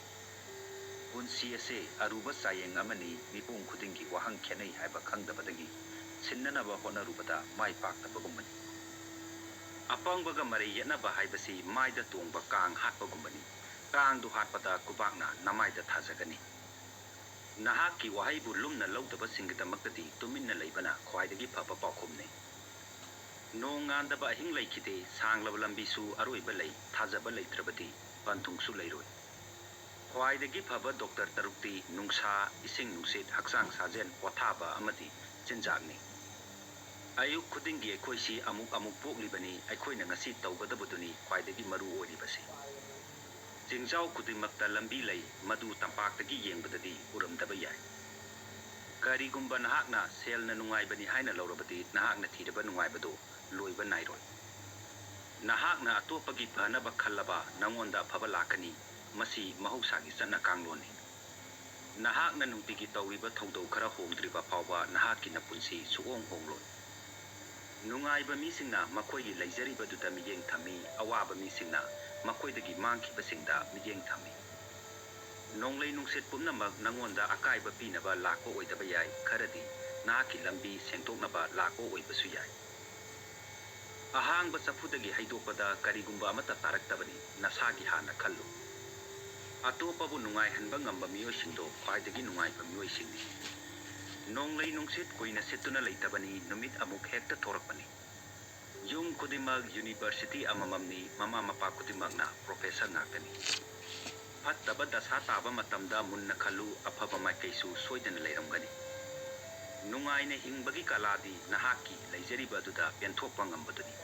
ꯄꯨꯟꯁꯤ ꯑꯁꯦ ꯑꯔꯨꯕ ꯆꯥꯌꯦꯡ ꯑꯃꯅꯤ, ꯃꯤꯄꯨꯝ ꯈꯨꯗꯤꯡꯒꯤ ꯋꯥꯍꯪ ꯈꯦꯠꯅꯩ ꯍꯥꯏꯕ ꯈꯪꯗꯕꯗꯒꯤ ꯁꯤꯟꯅꯅꯕ ꯍꯣꯠꯅꯔꯨꯕꯗ ꯃꯥꯏ ꯄꯥꯛꯇꯕꯒꯨꯝꯕꯅꯤ꯫ ꯑꯄꯪꯕꯒ ꯃꯔꯩ ꯌꯦꯠꯅꯕ ꯍꯥꯏꯕꯁꯤ ꯃꯥꯏꯗ ꯇꯣꯡꯕ ꯀꯥꯡ ꯍꯥꯠꯄꯒꯨꯝꯕꯅꯤ꯫ ꯀꯥꯡꯗꯨ ꯍꯥꯠꯄꯗ ꯈꯨꯕꯥꯛꯅ ꯅꯃꯥꯏꯗ ꯊꯥꯖꯒꯅꯤ꯫ ꯅꯍꯥꯛꯀꯤ ꯋꯥꯍꯩꯕꯨ ꯂꯨꯝꯅ ꯂꯧꯗꯕꯁꯤꯡꯒꯤꯗꯃꯛꯇꯗꯤ ꯇꯨꯃꯤꯟꯅ ꯂꯩꯕꯅ ꯈ꯭ꯋꯥꯏꯗꯒꯤ ꯐꯕ ꯄꯥꯎꯈꯨꯝꯅꯤ꯫ ꯅꯣꯡ ꯉꯥꯟꯗꯕ ꯑꯍꯤꯡ ꯂꯩꯈꯤꯗꯦ, ꯁꯥꯡꯂꯕ ꯂꯝꯕꯤꯁꯨ ꯑꯔꯣꯏꯕ ꯂꯩ, ꯊꯥꯖꯕ ꯂꯩꯇ꯭ꯔꯕꯗꯤ ꯄꯟꯊꯨꯡꯁꯨ ꯂꯩꯔꯣꯏ꯫ ꯈ꯭ꯋꯥꯏꯗꯒꯤ ꯐꯕ ꯗꯣꯛꯇꯔ ꯇꯔꯨꯛꯇꯤ ꯅꯨꯡꯁꯥ, ꯏꯁꯤꯡ ꯅꯨꯡꯁꯤꯠ, ꯍꯛꯆꯥꯡ ꯁꯥꯖꯦꯜ, ꯄꯣꯊꯥꯕ ꯑꯃꯗꯤ ꯆꯤꯟꯖꯥꯛꯅꯤ꯫ ꯑꯌꯨꯛ ꯈꯨꯗꯤꯡꯒꯤ ꯑꯩꯈꯣꯏꯁꯤ ꯑꯃꯨꯛ ꯑꯃꯨꯛ ꯄꯣꯛꯂꯤꯕꯅꯤ, ꯑꯩꯈꯣꯏꯅ ꯉꯁꯤ ꯇꯧꯒꯗꯕꯗꯨꯅꯤ ꯈ꯭ꯋꯥꯏꯗꯒꯤ ꯃꯔꯨ ꯑꯣꯏꯔꯤꯕꯁꯤ꯫ ꯆꯤꯡꯖꯥꯎ ꯈꯨꯗꯤꯡꯃꯛꯇ ꯂꯝꯕꯤ ꯂꯩ, ꯃꯗꯨ ꯇꯝꯄꯥꯛꯇꯒꯤ ꯌꯦꯡꯕꯗꯗꯤ ꯎꯔꯝꯗꯕ ꯌꯥꯏ꯫ ꯀꯔꯤꯒꯨꯝꯕ ꯅꯍꯥꯛꯅ ꯁꯦꯜꯅ ꯅꯨꯡꯉꯥꯏꯕꯅꯤ ꯍꯥꯏꯅ ꯂꯧꯔꯕꯗꯤ ꯅꯍꯥꯛꯅ ꯊꯤꯔꯕ ꯅꯨꯡꯉꯥꯏꯕꯗꯨ ꯂꯣꯏꯕ ꯅꯥꯏꯔꯣꯏ꯫ ꯅꯍꯥꯛꯅ ꯑꯇꯣꯞꯄꯒꯤ ꯐꯅꯕ ꯈꯜꯂꯕ ꯅꯉꯣꯟꯗ ꯑꯐꯕ ꯂꯥꯛꯀꯅꯤ꯫ ꯃꯁꯤ ꯃꯍꯧꯁꯥꯒꯤ ꯆꯠꯅ ꯀꯥꯡꯂꯣꯟꯅꯤ꯫ ꯅꯍꯥꯛꯅ ꯅꯨꯡꯇꯤꯒꯤ ꯇꯧꯔꯤꯕ ꯊꯧꯗꯧ ꯈꯔ ꯍꯣꯡꯗ꯭ꯔꯤꯕ ꯐꯥꯎꯕ ꯅꯍꯥꯛꯀꯤ ꯅꯄꯨꯟꯁꯤ ꯁꯨꯛꯍꯣꯡ ꯍꯣꯡꯂꯣꯏ꯫ ꯅꯨꯡꯉꯥꯏꯕ ꯃꯤꯁꯤꯡꯅ ꯃꯈꯣꯏꯒꯤ ꯂꯩꯖꯔꯤꯕꯗꯨꯗ ꯃꯤꯠꯌꯦꯡ ꯊꯝꯃꯤ, ꯑꯋꯥꯕ ꯃꯤꯁꯤꯡꯅ ꯃꯈꯣꯏꯗꯒꯤ ꯃꯥꯡꯈꯤꯕꯁꯤꯡꯗ ꯃꯤꯠꯌꯦꯡ ꯊꯝꯃꯤ꯫ ꯅꯣꯡꯂꯩ ꯅꯨꯡꯁꯤꯠ ꯄꯨꯝꯅꯃꯛ ꯅꯉꯣꯟꯗ ꯑꯀꯥꯏꯕ ꯄꯤꯅꯕ ꯂꯥꯛꯄ ꯑꯣꯏꯗꯕ ꯌꯥꯏ, ꯈꯔꯗꯤ ꯅꯍꯥꯛꯀꯤ ꯂꯝꯕꯤ ꯁꯦꯡꯗꯣꯛꯅꯕ ꯂꯥꯛꯄ ꯑꯣꯏꯕꯁꯨ ꯌꯥꯏ꯫ ꯑꯍꯥꯡꯕ ꯆꯐꯨꯗꯒꯤ ꯍꯩꯗꯣꯛꯄꯗ ꯀꯔꯤꯒꯨꯝꯕ ꯑꯃꯠꯇ ꯇꯥꯔꯛꯇꯕꯅꯤ, ꯅꯁꯥꯒꯤ ꯍꯥꯟꯅ ꯈꯜꯂꯨ꯫ ꯑꯇꯣꯞꯄꯕꯨ ꯅꯨꯡꯉꯥꯏꯍꯟꯕ ꯉꯝꯕ ꯃꯤꯑꯣꯏꯁꯤꯡꯗꯣ ꯈ꯭ꯋꯥꯏꯗꯒꯤ ꯅꯨꯡꯉꯥꯏꯕ ꯃꯤꯑꯣꯏꯁꯤꯡꯅꯤ꯫ ꯅꯣꯡꯂꯩ ꯅꯨꯡꯁꯤꯠ ꯀꯨꯏꯅ ꯁꯤꯠꯇꯨꯅ ꯂꯩꯇꯕꯅꯤ, ꯅꯨꯃꯤꯠ ꯑꯃꯨꯛ ꯍꯦꯛꯇ ꯊꯣꯔꯛꯄꯅꯤ꯫ ꯌꯨꯝ ꯈꯨꯗꯤꯡꯃꯛ ꯌꯨꯅꯤꯚꯔꯁꯤꯇꯤ ꯑꯃꯃꯝꯅꯤ, ꯃꯃꯥ ꯃꯄꯥ ꯈꯨꯗꯤꯡꯃꯛꯅ ꯄ꯭ꯔꯣꯐꯦꯁꯔ ꯉꯥꯛꯇꯅꯤ꯫ ꯐꯠꯇꯕ ꯗꯁꯥ ꯇꯥꯕ ꯃꯇꯝꯗ ꯃꯨꯟꯅ ꯈꯜꯂꯨ, ꯑꯐꯕ ꯃꯥꯏꯀꯩꯁꯨ ꯁꯣꯏꯗꯅ ꯂꯩꯔꯝꯒꯅꯤ꯫ ꯅꯨꯡꯉꯥꯏꯅ ꯍꯤꯡꯕꯒꯤ ꯀꯂꯥꯗꯤ ꯅꯍꯥꯛꯀꯤ ꯂꯩꯖꯔꯤꯕ ꯑꯗꯨꯗ ꯄꯦꯟꯊꯣꯛꯄ ꯉꯝꯕꯗꯨꯅꯤ꯫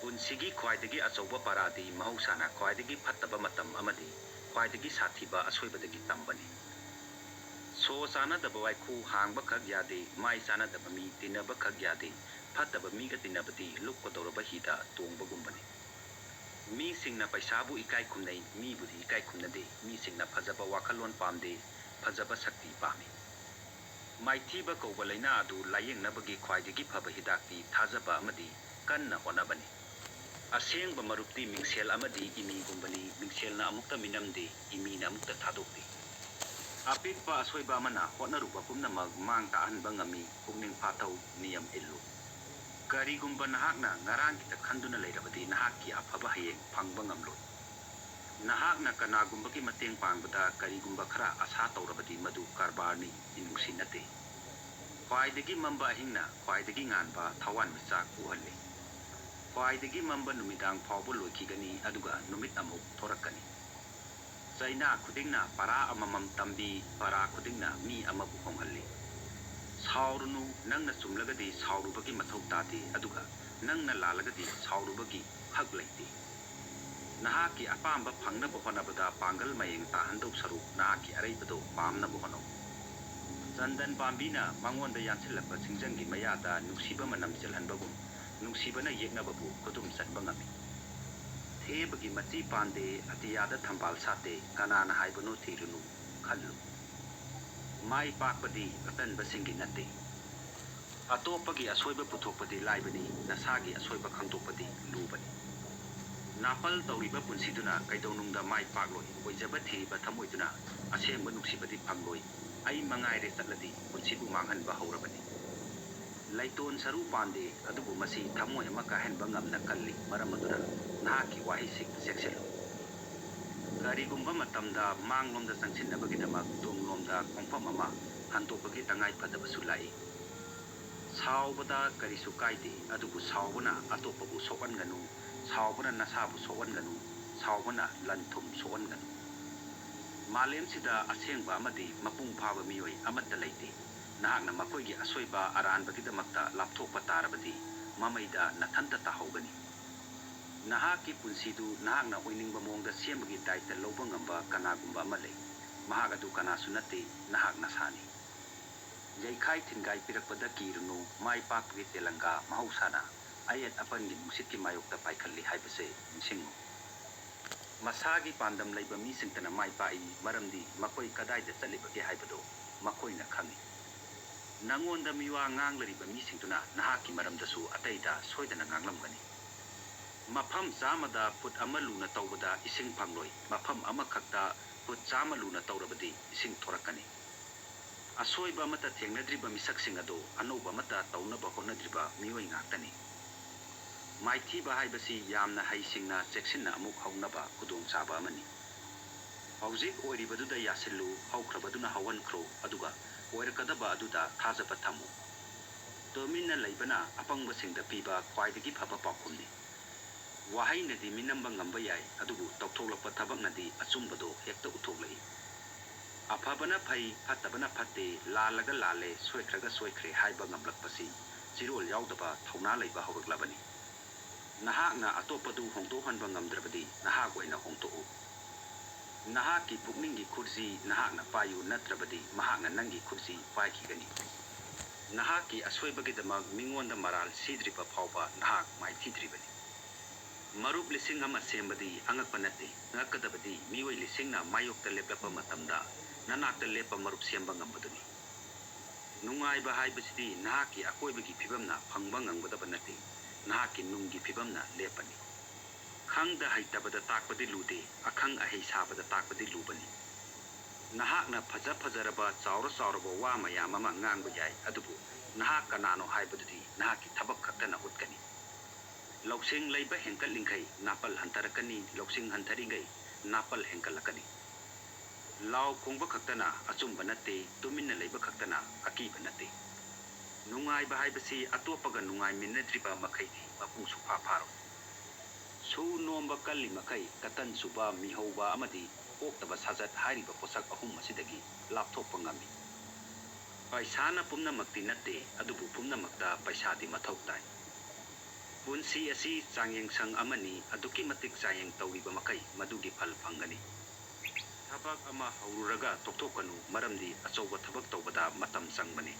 ꯄꯨꯟꯁꯤꯒꯤ ꯈ꯭ꯋꯥꯏꯗꯒꯤ ꯑꯆꯧꯕ ꯄꯔꯥꯗꯤ ꯃꯍꯧꯁꯥꯅ ꯈ꯭ꯋꯥꯏꯗꯒꯤ ꯐꯠꯇꯕ ꯃꯇꯝ ꯑꯃꯗꯤ ꯈ꯭ꯋꯥꯏꯗꯒꯤ ꯁꯥꯊꯤꯕ ꯑꯁꯣꯏꯕꯗꯒꯤ ꯇꯝꯕꯅꯤ꯫ ꯁꯣ ꯆꯥꯅꯗꯕ ꯋꯥꯏꯈꯨ ꯍꯥꯡꯕꯈꯛ ꯌꯥꯗꯦ, ꯃꯥꯏ ꯆꯥꯅꯗꯕ ꯃꯤ ꯇꯤꯟꯅꯕꯈꯛ ꯌꯥꯗꯦ, ꯐꯠꯇꯕ ꯃꯤꯒ ꯇꯤꯟꯅꯕꯗꯤ ꯂꯨꯞꯀꯗꯧꯔꯕ ꯍꯤꯗ ꯇꯣꯡꯕꯒꯨꯝꯕꯅꯤ꯫ ꯃꯤꯁꯤꯡꯅ ꯄꯩꯁꯥꯕꯨ ꯏꯀꯥꯏ ꯈꯨꯝꯅꯩ, ꯃꯤꯕꯨꯗꯤ ꯏꯀꯥꯏ ꯈꯨꯝꯅꯗꯦ, ꯃꯤꯁꯤꯡꯅ ꯐꯖꯕ ꯋꯥꯈꯜꯂꯣꯟ ꯄꯥꯝꯗꯦ, ꯐꯖꯕ ꯁꯛꯇꯤ ꯄꯥꯝꯃꯤ꯫ ꯃꯥꯏꯊꯤꯕ ꯀꯧꯕ ꯂꯥꯏꯅꯥ ꯑꯗꯨ ꯂꯥꯌꯦꯡꯅꯕꯒꯤ ꯈ꯭ꯋꯥꯏꯗꯒꯤ ꯐꯕ ꯍꯤꯗꯥꯛꯇꯤ ꯊꯥꯖꯕ ꯑꯃꯗꯤ ꯀꯟꯅ ꯍꯣꯠꯅꯕꯅꯤ꯫ ꯑꯁꯦꯡꯕ ꯃꯔꯨꯞꯇꯤ ꯃꯤꯡꯁꯦꯜ ꯑꯃꯗꯤ ꯏꯃꯤꯒꯨꯝꯕꯅꯤ, ꯃꯤꯡꯁꯦꯜꯅ ꯑꯃꯨꯛꯇ ꯃꯤꯅꯝꯗꯦ, ꯏꯃꯤꯅ ꯑꯃꯨꯛꯇ ꯊꯥꯗꯣꯛꯇꯦ꯫ ꯑꯄꯤꯛꯄ ꯑꯁꯣꯏꯕ ꯑꯃꯅ ꯍꯣꯠꯅꯔꯨꯕ ꯄꯨꯝꯅꯃꯛ ꯃꯥꯡ ꯇꯥꯛꯍꯟꯕ ꯉꯝꯃꯤ, ꯄꯨꯛꯅꯤꯡ ꯐꯥꯊꯧ, ꯅꯤꯌꯝ ꯏꯜꯂꯨ꯫ ꯀꯔꯤꯒꯨꯝꯕ ꯅꯍꯥꯛꯅ ꯉꯔꯥꯡꯒꯤꯇ ꯈꯟꯗꯨꯅ ꯂꯩꯔꯕꯗꯤ ꯅꯍꯥꯛꯀꯤ ꯑꯐꯕ ꯍꯌꯦꯡ ꯐꯪꯕ ꯉꯝꯂꯣꯏ꯫ ꯅꯍꯥꯛꯅ ꯀꯅꯥꯒꯨꯝꯕꯒꯤ ꯃꯇꯦꯡ ꯄꯥꯡꯕꯗ ꯀꯔꯤꯒꯨꯝꯕ ꯈꯔ ꯑꯁꯥ ꯇꯧꯔꯕꯗꯤ ꯃꯗꯨ ꯀꯔꯕꯥꯔꯅꯤ, ꯃꯤꯅꯨꯡꯁꯤ ꯅꯠꯇꯦ꯫ ꯈ꯭ꯋꯥꯏꯗꯒꯤ ꯃꯝꯕ ꯑꯍꯤꯡꯅ ꯈ꯭ꯋꯥꯏꯗꯒꯤ ꯉꯥꯟꯕ ꯊꯋꯥꯟꯃꯤꯆꯥꯛ ꯎꯍꯜꯂꯤ꯫ ꯈ꯭ꯋꯥꯏꯗꯒꯤ ꯃꯝꯕ ꯅꯨꯃꯤꯗꯥꯡ ꯐꯥꯎꯕ ꯂꯣꯏꯈꯤꯒꯅꯤ, ꯑꯗꯨꯒ ꯅꯨꯃꯤꯠ ꯑꯃꯨꯛ ꯊꯣꯔꯛꯀꯅꯤ꯫ ꯆꯩꯅꯥ ꯈꯨꯗꯤꯡꯅ ꯄꯔꯥ ꯑꯃꯃꯝ ꯇꯝꯕꯤ, ꯄꯔꯥ ꯈꯨꯗꯤꯡꯅ ꯃꯤ ꯑꯃꯕꯨ ꯍꯣꯡꯍꯜꯂꯤ꯫ ꯁꯥꯎꯔꯨꯅꯨ, ꯅꯪꯅ ꯆꯨꯝꯂꯒꯗꯤ ꯁꯥꯎꯔꯨꯕꯒꯤ ꯃꯊꯧ ꯇꯥꯗꯦ, ꯑꯗꯨꯒ ꯅꯪꯅ ꯂꯥꯜꯂꯒꯗꯤ ꯁꯥꯎꯔꯨꯕꯒꯤ ꯍꯛ ꯂꯩꯇꯦ꯫ ꯅꯍꯥꯛꯀꯤ ꯑꯄꯥꯝꯕ ꯐꯪꯅꯕ ꯍꯣꯠꯅꯕꯗ ꯄꯥꯡꯒꯜ ꯃꯌꯦꯡ ꯇꯥꯍꯟꯗꯧ ꯁꯔꯨꯛ ꯅꯍꯥꯛꯀꯤ ꯑꯔꯩꯕꯗꯣ ꯄꯥꯝꯅꯕ ꯍꯣꯠꯅꯧ꯫ ꯆꯟꯗꯟ ꯄꯥꯝꯕꯤꯅ ꯃꯉꯣꯟꯗ ꯌꯥꯟꯁꯤꯜꯂꯛꯄ ꯁꯤꯡꯖꯪꯒꯤ ꯃꯌꯥꯗ ꯅꯨꯡꯁꯤꯕ ꯃꯅꯝ ꯆꯦꯜꯍꯟꯕꯒꯨꯝ, ꯅꯨꯡꯁꯤꯕꯅ ꯌꯦꯛꯅꯕꯕꯨ ꯈꯨꯗꯨꯝ ꯆꯟꯕ ꯉꯝꯃꯤ꯫ ꯊꯦꯕꯒꯤ ꯃꯆꯤ ꯄꯥꯟꯗꯦ, ꯑꯇꯤꯌꯥꯗ ꯊꯝꯕꯥꯜ ꯁꯥꯠꯇꯦ, ꯀꯅꯥꯅ ꯍꯥꯏꯕꯅꯣ ꯊꯤꯔꯨꯅꯨ, ꯈꯜꯂꯨ꯫ ꯃꯥꯏ ꯄꯥꯛꯄꯗꯤ ꯑꯇꯟꯕꯁꯤꯡꯒꯤ ꯅꯠꯇꯦ꯫ ꯑꯇꯣꯞꯄꯒꯤ ꯑꯁꯣꯏꯕ ꯄꯨꯊꯣꯛꯄꯗꯤ ꯂꯥꯏꯕꯅꯤ, ꯅꯁꯥꯒꯤ ꯑꯁꯣꯏꯕ ꯈꯪꯗꯣꯛꯄꯗꯤ ꯂꯨꯕꯅꯤ꯫ ꯅꯥꯄꯜ ꯇꯧꯔꯤꯕ ꯄꯨꯟꯁꯤꯗꯨꯅ ꯀꯩꯗꯧꯅꯨꯡꯗ ꯃꯥꯏ ꯄꯥꯛꯂꯣꯏ꯫ ꯑꯣꯏꯖꯕ ꯊꯤꯔꯤꯕ ꯊꯃꯣꯏꯗꯨꯅ ꯑꯁꯦꯡꯕ ꯅꯨꯡꯁꯤꯕꯗꯤ ꯐꯪꯂꯣꯏ꯫ ꯑꯩ ꯃꯉꯥꯏꯔꯦ ꯆꯠꯂꯗꯤ ꯄꯨꯟꯁꯤꯕꯨ ꯃꯥꯡꯍꯟꯕ ꯍꯧꯔꯕꯅꯤ꯫ ꯂꯩꯇꯣꯟ ꯁꯔꯨ ꯄꯥꯟꯗꯦ, ꯑꯗꯨꯕꯨ ꯃꯁꯤ ꯊꯃꯣꯏ ꯑꯃ ꯀꯥꯏꯍꯟꯕ ꯉꯝꯅ ꯀꯜꯂꯤ꯫ ꯃꯔꯝ ꯑꯗꯨꯅ ꯅꯍꯥꯛꯀꯤ ꯋꯥꯍꯩꯁꯤꯡ ꯆꯦꯛꯁꯤꯜꯂꯨ꯫ ꯀꯔꯤꯒꯨꯝꯕ ꯃꯇꯝꯗ ꯃꯥꯡꯂꯣꯝꯗ ꯆꯪꯁꯤꯟꯅꯕꯒꯤꯗꯃꯛ ꯇꯨꯡꯂꯣꯝꯗ ꯈꯣꯡꯐꯝ ꯑꯃ ꯍꯟꯗꯣꯛꯄꯒꯤ ꯇꯉꯥꯏ ꯐꯗꯕꯁꯨ ꯂꯥꯛꯏ꯫ ꯁꯥꯎꯕꯗ ꯀꯔꯤꯁꯨ ꯀꯥꯏꯗꯦ, ꯑꯗꯨꯕꯨ ꯁꯥꯎꯕꯅ ꯑꯇꯣꯞꯄꯕꯨ ꯁꯣꯛꯍꯟꯒꯅꯨ, ꯁꯥꯎꯕꯅ ꯅꯁꯥꯕꯨ ꯁꯣꯛꯍꯟꯒꯅꯨ, ꯁꯥꯎꯕꯅ ꯂꯟ ꯊꯨꯝ ꯁꯣꯛꯍꯟꯒꯅꯨ꯫ ꯃꯥꯂꯦꯝꯁꯤꯗ ꯑꯁꯦꯡꯕ ꯑꯃꯗꯤ ꯃꯄꯨꯡ ꯐꯥꯕ ꯃꯤꯑꯣꯏ ꯑꯃꯠꯇ ꯂꯩꯇꯦ꯫ ꯅꯍꯥꯛꯅ ꯃꯈꯣꯏꯒꯤ ꯑꯁꯣꯏꯕ ꯑꯔꯥꯟꯕꯒꯤꯗꯃꯛꯇ ꯂꯥꯞꯊꯣꯛꯄ ꯇꯥꯔꯕꯗꯤ, ꯃꯃꯩꯗ ꯅꯊꯟꯇ ꯇꯥꯍꯧꯒꯅꯤ꯫ ꯅꯍꯥꯛꯀꯤ ꯄꯨꯟꯁꯤꯗꯨ ꯅꯍꯥꯛꯅ ꯑꯣꯏꯅꯤꯡꯕ ꯃꯑꯣꯡꯗ ꯁꯦꯝꯕꯒꯤ ꯗꯥꯏꯇ ꯂꯧꯕ ꯉꯝꯕ ꯀꯅꯥꯒꯨꯝꯕ ꯑꯃ ꯂꯩ꯫ ꯃꯍꯥꯛ ꯑꯗꯨ ꯀꯅꯥꯁꯨ ꯅꯠꯇꯦ, ꯅꯍꯥꯛ ꯅꯁꯥꯅꯤ꯫ ꯌꯩꯈꯥꯏ ꯊꯤꯟꯒꯥꯏ ꯄꯤꯔꯛꯄꯗ ꯀꯤꯔꯨꯅꯨ, ꯃꯥꯏ ꯄꯥꯛꯄꯒꯤ ꯇꯦꯂꯪꯒꯥ ꯃꯍꯧꯁꯥꯅ ꯑꯌꯦꯠ ꯑꯄꯟꯒꯤ ꯅꯨꯡꯁꯤꯠꯀꯤ ꯃꯥꯌꯣꯛꯇ ꯄꯥꯏꯈꯠꯂꯤ ꯍꯥꯏꯕꯁꯦ ꯅꯤꯡꯁꯤꯡꯉꯨ꯫ ꯃꯁꯥꯒꯤ ꯄꯥꯟꯗꯝ ꯂꯩꯕ ꯃꯤꯁꯤꯡꯇꯅ ꯃꯥꯏ ꯄꯥꯛꯏ, ꯃꯔꯝꯗꯤ ꯃꯈꯣꯏ ꯀꯗꯥꯏꯗ ꯆꯠꯂꯤꯕꯒꯦ ꯍꯥꯏꯕꯗꯨ ꯃꯈꯣꯏꯅ ꯈꯪꯏ꯫ ꯅꯉꯣꯟꯗ ꯃꯤꯋꯥ ꯉꯥꯡꯂꯔꯤꯕ ꯃꯤꯁꯤꯡꯗꯨꯅ ꯅꯍꯥꯛꯀꯤ ꯃꯔꯝꯗꯁꯨ ꯑꯇꯩꯗ ꯁꯣꯏꯗꯅ ꯉꯥꯡꯂꯝꯒꯅꯤ꯫ ꯃꯐꯝ ꯆꯥꯝꯃꯗ ꯐꯨꯠ ꯑꯃ ꯂꯨꯅ ꯇꯧꯕꯗ ꯏꯁꯤꯡ ꯐꯪꯂꯣꯏ, ꯃꯐꯝ ꯑꯃꯈꯛꯇ ꯐꯨꯠ ꯆꯥꯝꯃ ꯂꯨꯅ ꯇꯧꯔꯕꯗꯤ ꯏꯁꯤꯡ ꯊꯣꯔꯛꯀꯅꯤ꯫ ꯑꯁꯣꯏꯕ ꯑꯃꯠꯇ ꯊꯦꯡꯅꯗ꯭ꯔꯤꯕ ꯃꯤꯁꯛꯁꯤꯡ ꯑꯗꯨ ꯑꯅꯧꯕ ꯑꯃꯠꯇ ꯇꯧꯅꯕ ꯍꯣꯠꯅꯗ꯭ꯔꯤꯕ ꯃꯤꯑꯣꯏ ꯉꯥꯛꯇꯅꯤ꯫ ꯃꯥꯏꯊꯤꯕ ꯍꯥꯏꯕꯁꯤ ꯌꯥꯝꯅ ꯍꯩꯁꯤꯡꯅ ꯆꯦꯛꯁꯤꯟꯅ ꯑꯃꯨꯛ ꯍꯧꯅꯕ ꯈꯨꯗꯣꯡꯆꯥꯕ ꯑꯃꯅꯤ꯫ ꯍꯧꯖꯤꯛ ꯑꯣꯏꯔꯤꯕꯗꯨꯗ ꯌꯥꯁꯤꯜꯂꯨ, ꯍꯧꯈ꯭ꯔꯕꯗꯨꯅ ꯍꯧꯍꯟꯈ꯭ꯔꯣ, ꯑꯗꯨꯒ ꯑꯣꯏꯔꯛꯀꯗꯕ ꯑꯗꯨꯗ ꯊꯥꯖꯕ ꯊꯝꯃꯨ꯫ ꯇꯨꯃꯤꯟꯅ ꯂꯩꯕꯅ ꯑꯄꯪꯕꯁꯤꯡꯗ ꯄꯤꯕ ꯈ꯭ꯋꯥꯏꯗꯒꯤ ꯐꯕ ꯄꯥꯎꯈꯨꯝꯅꯤ꯫ ꯋꯥꯍꯩꯅꯗꯤ ꯃꯤꯅꯝꯕ ꯉꯝꯕ ꯌꯥꯏ, ꯑꯗꯨꯕꯨ ꯇꯧꯊꯣꯛꯂꯛꯄ ꯊꯕꯛꯅꯗꯤ ꯑꯆꯨꯝꯕꯗꯣ ꯍꯦꯛꯇ ꯎꯠꯊꯣꯛꯂꯛꯏ꯫ ꯑꯐꯕꯅ ꯐꯩ, ꯐꯠꯇꯕꯅ ꯐꯠꯇꯦ, ꯂꯥꯜꯂꯒ ꯂꯥꯜꯂꯦ, ꯁꯣꯏꯈ꯭ꯔꯒ ꯁꯣꯏꯈ꯭ꯔꯦ ꯍꯥꯏꯕ ꯉꯝꯂꯛꯄꯁꯤ ꯆꯤꯔꯣꯜ ꯌꯥꯎꯗꯕ ꯊꯧꯅꯥ ꯂꯩꯕ ꯍꯧꯔꯛꯂꯕꯅꯤ꯫ ꯅꯍꯥꯛꯅ ꯑꯇꯣꯞꯄꯗꯨ ꯍꯣꯡꯗꯣꯛꯍꯟꯕ ꯉꯝꯗ꯭ꯔꯕꯗꯤ ꯅꯍꯥꯛ ꯑꯣꯏꯅ ꯍꯣꯡꯗꯣꯛꯎ꯫ ꯅꯍꯥꯛꯀꯤ ꯄꯨꯛꯅꯤꯡꯒꯤ ꯈꯨꯠꯁꯤ ꯅꯍꯥꯛꯅ ꯄꯥꯏꯌꯨ, ꯅꯠꯇ꯭ꯔꯕꯗꯤ ꯃꯍꯥꯛꯅ ꯅꯪꯒꯤ ꯈꯨꯠꯁꯤ ꯄꯥꯏꯈꯤꯒꯅꯤ꯫ ꯅꯍꯥꯛꯀꯤ ꯑꯁꯣꯏꯕꯒꯤꯗꯃꯛ ꯃꯤꯉꯣꯟꯗ ꯃꯔꯥꯜ ꯁꯤꯗ꯭ꯔꯤꯕ ꯐꯥꯎꯕ ꯅꯍꯥꯛ ꯃꯥꯏꯊꯤꯗ꯭ꯔꯤꯕꯅꯤ꯫ ꯃꯔꯨꯞ ꯂꯤꯁꯤꯡ ꯑꯃ ꯁꯦꯝꯕꯗꯤ ꯑꯉꯛꯄ ꯅꯠꯇꯦ꯫ ꯉꯛꯀꯗꯕꯗꯤ ꯃꯤꯑꯣꯏ ꯂꯤꯁꯤꯡꯅ ꯃꯥꯌꯣꯛꯇ ꯂꯦꯞꯂꯛꯄ ꯃꯇꯝꯗ ꯅꯅꯥꯛꯇ ꯂꯦꯞꯄ ꯃꯔꯨꯞ ꯁꯦꯝꯕ ꯉꯝꯕꯗꯨꯅꯤ꯫ ꯅꯨꯡꯉꯥꯏꯕ ꯍꯥꯏꯕꯁꯤꯗꯤ ꯅꯍꯥꯛꯀꯤ ꯑꯀꯣꯏꯕꯒꯤ ꯐꯤꯕꯝꯅ ꯐꯪꯕ ꯉꯝꯒꯗꯕ ꯅꯠꯇꯦ, ꯅꯍꯥꯛꯀꯤ ꯅꯨꯡꯒꯤ ꯐꯤꯕꯝꯅ ꯂꯦꯞꯄꯅꯤ꯫ ꯈꯪꯗ ꯍꯩꯇꯕꯗ ꯇꯥꯛꯄꯗꯤ ꯂꯨꯗꯦ, ꯑꯈꯪ ꯑꯍꯩ ꯁꯥꯕꯗ ꯇꯥꯛꯄꯗꯤ ꯂꯨꯕꯅꯤ꯫ ꯅꯍꯥꯛꯅ ꯐꯖ ꯐꯖꯔꯕ, ꯆꯥꯎꯔ ꯆꯥꯎꯔꯕ ꯋꯥ ꯃꯌꯥꯝ ꯑꯃ ꯉꯥꯡꯕ ꯌꯥꯏ, ꯑꯗꯨꯕꯨ ꯅꯍꯥꯛ ꯀꯅꯥꯅꯣ ꯍꯥꯏꯕꯗꯨꯗꯤ ꯅꯍꯥꯛꯀꯤ ꯊꯕꯛ ꯈꯛꯇꯅ ꯎꯠꯀꯅꯤ꯫ ꯂꯧꯁꯤꯡ ꯂꯩꯕ ꯍꯦꯟꯒꯠꯂꯤꯡꯈꯩ ꯅꯥꯄꯜ ꯍꯟꯊꯔꯛꯀꯅꯤ, ꯂꯧꯁꯤꯡ ꯍꯟꯊꯔꯤꯉꯩ ꯅꯥꯄꯜ ꯍꯦꯟꯒꯠꯂꯛꯀꯅꯤ꯫ ꯂꯥꯎ ꯈꯣꯡꯕ ꯈꯛꯇꯅ ꯑꯆꯨꯝꯕ ꯅꯠꯇꯦ, ꯇꯨꯃꯤꯟꯅ ꯂꯩꯕ ꯈꯛꯇꯅ ꯑꯀꯤꯕ ꯅꯠꯇꯦ꯫ ꯅꯨꯡꯉꯥꯏꯕ ꯍꯥꯏꯕꯁꯤ ꯑꯇꯣꯞꯄꯒ ꯅꯨꯡꯉꯥꯏꯃꯤꯟꯅꯗ꯭ꯔꯤꯕ ꯃꯈꯩꯗꯤ ꯃꯄꯨꯡꯁꯨ ꯐꯥ ꯐꯥꯔꯣꯏ꯫ ꯁꯨ ꯅꯣꯝꯕ ꯀꯜꯂꯤ ꯃꯈꯩ ꯀꯇꯟ ꯁꯨꯕ, ꯃꯤꯍꯧꯕ ꯑꯃꯗꯤ ꯀꯣꯛꯇꯕ ꯁꯥꯖꯠ ꯍꯥꯏꯔꯤꯕ ꯄꯣꯠꯁꯛ ꯑꯍꯨꯝ ꯑꯁꯤꯗꯒꯤ ꯂꯥꯞꯊꯣꯛꯄ ꯉꯝꯃꯤ꯫ ꯄꯩꯁꯥꯅ ꯄꯨꯝꯅꯃꯛꯇꯤ ꯅꯠꯇꯦ, ꯑꯗꯨꯕꯨ ꯄꯨꯝꯅꯃꯛꯇ ꯄꯩꯁꯥꯗꯤ ꯃꯊꯧ ꯇꯥꯏ꯫ ꯄꯨꯟꯁꯤ ꯑꯁꯤ ꯆꯥꯡꯌꯦꯡꯁꯪ ꯑꯃꯅꯤ, ꯑꯗꯨꯛꯀꯤ ꯃꯇꯤꯛ ꯆꯥꯡꯌꯦꯡ ꯇꯧꯔꯤꯕ ꯃꯈꯩ ꯃꯗꯨꯒꯤ ꯐꯜ ꯐꯪꯒꯅꯤ꯫ ꯊꯕꯛ ꯑꯃ ꯍꯧꯔꯨꯔꯒ ꯇꯣꯛꯊꯣꯛꯀꯅꯨ, ꯃꯔꯝꯗꯤ ꯑꯆꯧꯕ ꯊꯕꯛ ꯇꯧꯕꯗ ꯃꯇꯝ ꯆꯪꯕꯅꯤ꯫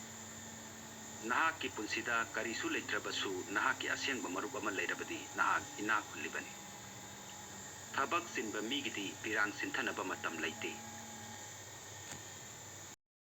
ꯅꯍꯥꯛꯀꯤ ꯄꯨꯟꯁꯤꯗ ꯀꯔꯤꯁꯨ ꯂꯩꯇ꯭ꯔꯕꯁꯨ, ꯅꯍꯥꯛꯀꯤ ꯑꯁꯦꯡꯕ ꯃꯔꯨꯞ ꯑꯃ ꯂꯩꯔꯕꯗꯤ ꯅꯍꯥꯛ ꯏꯅꯥꯛ ꯈꯨꯜꯂꯤꯕꯅꯤ꯫ ꯊꯕꯛ ꯆꯤꯟꯕ ꯃꯤꯒꯤꯗꯤ ꯄꯤꯔꯥꯡ ꯁꯤꯟꯊꯅꯕ ꯃꯇꯝ ꯂꯩꯇꯦ꯫